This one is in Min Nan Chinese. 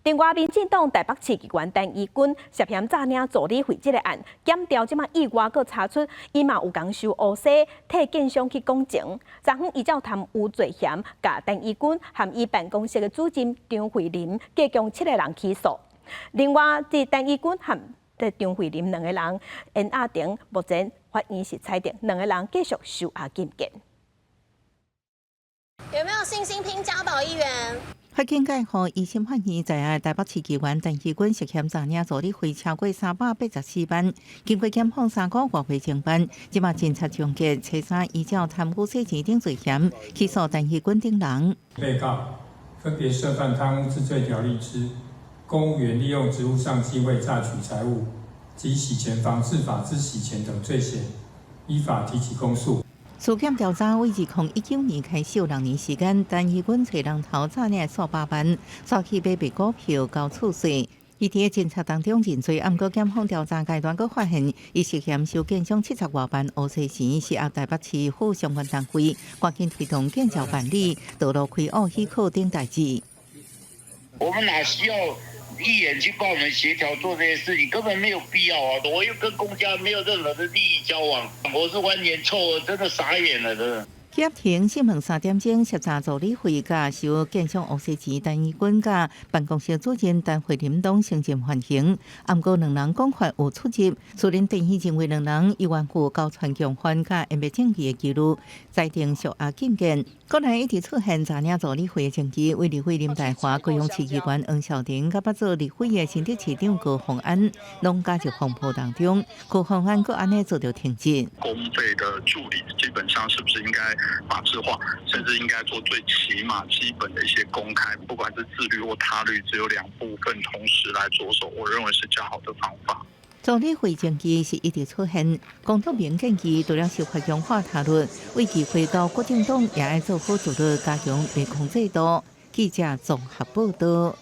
另外，民進黨台北市議員陳怡君涉嫌詐領助理費這个案，檢調這馬意外閣查出，伊嘛有共收烏紗，替建商去講情。昨昏依照貪污罪嫌，共陳怡君和伊辦公室的主任張慧琳，加共七个人起訴。另外，佇陳怡君和張慧琳兩个人，延押庭目前法院是裁定兩个人繼續收押禁見。有沒有信心拼嘉寶議員？法警介予一審法院在案台北市議員陳怡君涉嫌詐領助理費超過384萬，經過檢控3個外月偵辦，這馬偵查終結，初三依照貪污洗錢等罪嫌起訴陳怡君等人。被告分別涉犯貪污治罪條例之公務員利用職務上機會詐取財物及洗錢防制法之洗錢等罪嫌，依法提起公訴。事件調查為2019年開始有6年時間，陳怡君揣人頭詐領數百萬，煞去買賣股票交厝稅。伊佇偵查當中認罪，毋過檢方調查階段閣發現，伊涉嫌收建商70外萬烏紗錢，是押台北市府相關單位趕緊推動建造辦理道路開挖許可等代誌。我們哪需要議員去幫我們協調做這些事情，根本沒有必要啊！我又跟公家沒有任何的利益交往，我是完全錯，真的傻眼了，真的。合庭審問3點鐘，涉詐助理費佮收建商烏紗錢，陳怡君佮辦公室主任陳慧琳攏承認犯行，毋過兩人講法有出入。雖然電視認為兩人猶原有勾串共犯佮湮滅證據的記錄，裁定屬押禁見。過來一直出現詐領助理費的證據，為立委林岱樺、高雄市議員黃少婷，佮捌做立委的新竹市長高虹安，攏加入風波當中。高虹安閣按呢做著停職。公費的助理基本上是不是應該法制化，甚至應該做最起碼基本的一些公開，不管是自律或他律，只有兩部分同時來着手，我認為是較好的方法。助理費爭議是一直出現，公投民建議除了修法強化他律，為議會到國政黨也愛做好自律，加強內控制度。記者綜合報道。